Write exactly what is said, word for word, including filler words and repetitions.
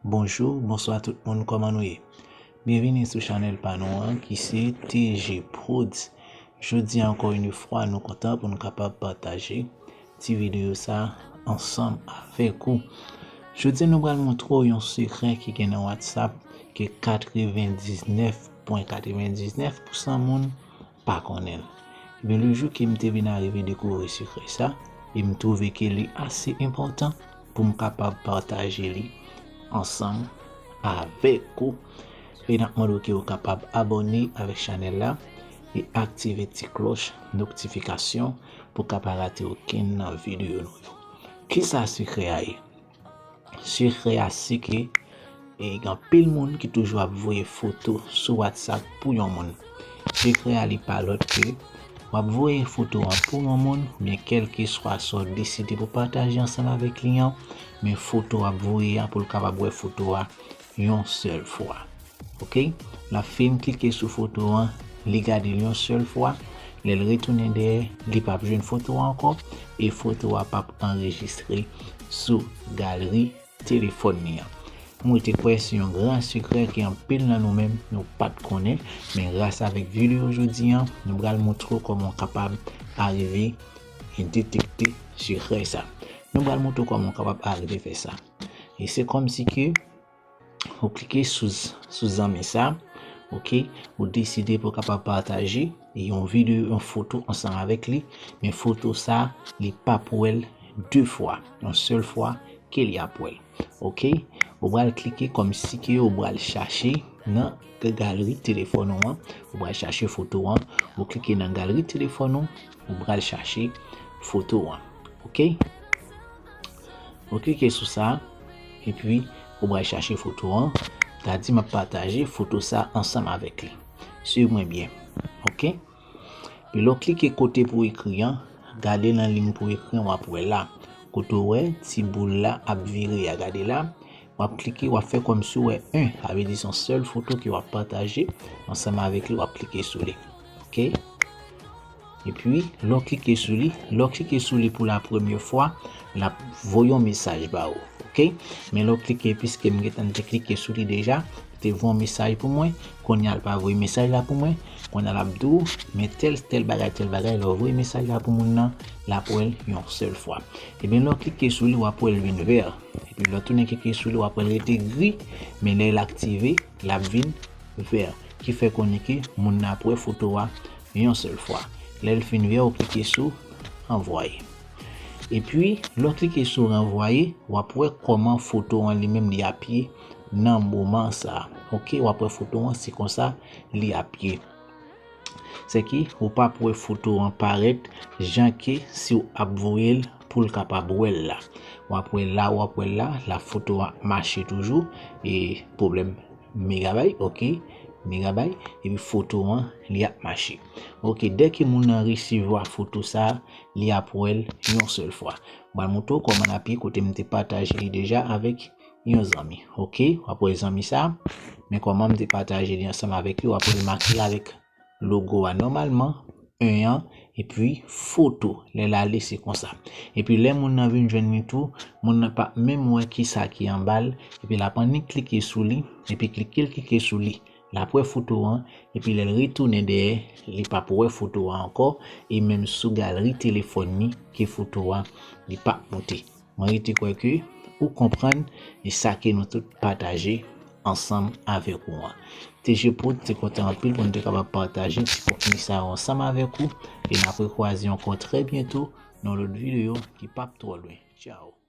Bonjou, bonswa tout moun, kòman nou ye? Byenvini sou chanèl pa nou an ki se T G Prodz. Jodi a, ankò yon fwa, nou kontan pou nou kapab pataje ti videyo sa ansanm avèk ou. Jodi a, nou pral montre w yon sekrè ki gen nan WhatsApp ke katrevendiznèf pwen katrevendiznèf pousan moun pa konnen l. Ebyen, le jou ke m te vin arive dekouvri sekrè sa, e m twouve ke li ase enpòtan pou m kapab pataje li ansanm avèk ou. E n ap mande w ke w kapab abòne avèk chanèl la e aktive ti klòch notifikasyon pou w ka pa rate okenn nan videyo nou yo. Kisa sekrè a ye? Sekrè a se ke e gen anpil moun ki toujou ap voye foto sou WhatsApp pou yon moun. Sekrè a li pa lòt ke w ap voye foto an pou yon moun, men kèlkeswa sa w deside pou pataje ansanm avèk li an, men foto w ap voye a pou l kapab wè foto a yon sèl fwa. Ok? L ap fin klike sou foto an, li gade l yon sèl fwa, lè l retounen dèyè, li p ap jwenn foto a ankò, e foto a p ap anrejistre sou galri telefòn li an. Mwen te kwè se yon gran sekrè ke anpil nan nou menm nou pa t konnen, men gras avèk videyo jodi an, nou pral montre w kòman w kapab arive detekte sekrè sa. Nou pral montre w kòman w kapab arive fè sa. E se kòmsi ke ou klike sou, sou zanmi sa, ok, ou deside pou w kapab pataje yon videyo, yon foto ansanm avèk li, men foto sa, li p ap wè l de fwa, yon sèl fwa ke li ap wè l. Ok, ou pral klike kòmsi ke ou pral chache nan galri telefòn ou an, ou pral chache foto an, ou klike nan galri telefòn ou, ou pral chache foto an. Ok? Ou klike sou sa, epi ou pral chache foto an. Ta di m ap pataje foto sa ansanm avèk li. Swiv mwen byen. Ok? Epi lè w klike kote pou ekri an, gade nan liy pou ekri an, w ap wè la. Kote w wè ti boul la ap vire a, gade la. W ap klike, w ap fè kòmsi w wè en, sa vle di se yon sèl foto ke w ap pataje ansanm avèk li, w ap klike sou li. Ok? Epi, lè w klike sou li, lè w klike sou li pou la premyè fwa, l ap voye yon mesaj ba ou. Ok? Men lè w klike, piske m gentan te klike sou li deja, te voye yon mesaj pou mwen, kounye a l pa voye mesaj la pou mwen, kounye a l ap di w, men tèl, tèl bagay, tèl bagay, lè w voye mesaj la pou moun nan, l ap wè l yon sèl fwa. Ebyen, lè w klike sou li, w ap wè l vin vè. Epi, lè w tounen klike sou li, w ap wè l rete gri, men lè l aktive, l ap vin vè, ki fè konnen ke moun nan ap wè foto a yon sèl fwa. Lè l fin vè, ou klike sou ranvwaye. Epi, lè w klike sou ranvwaye, w ap wè kòman foto an li menm li ap ye nan moman sa a. Ok, w ap wè foto an, se konsa li ap ye. Se ki, ou p ap wè foto an parèt jan ke si w ap voye l pou l kapab wè l la. W ap wè la, w ap wè la, la foto a ap mache toujou, e pwoblèm megabay, ok, megabay, epi foto an, li ap mache. Ok, dèke moun nan resevwa foto sa, li ap wè l yon sèl fwa. Mwen montre w kòman l ap ye kote m te pataje li deja avèk yon zanmi. Ok, w ap wè zanmi sa, men kòman m te pataje li ansanm avèk li, w ap wè l make avèk logo a nòmalman, en an, epi foto, lè l ale se konsa. Epi lè moun nan vin jwenn li tou, moun nan p ap menm wè kisa ki anba l, epi l ap annik klike sou li, epi klike l klike sou li. L ap wè foto an, epi lè l retounen dèyè, li p ap wè foto a ankò, e menm sou galri telefòn li ke foto a, li p ap moute. Mwen rete kwè ke ou konprann e sa ke nou tout pataje ansanm avèk ou an. T G Prod te kontan anpil pou n te kapab pataje ti kontni sa yo ansanm avèk ou, e n ap rekwaze ankò trè byento nan lòt videyo ki p ap twò lwen. Tchao!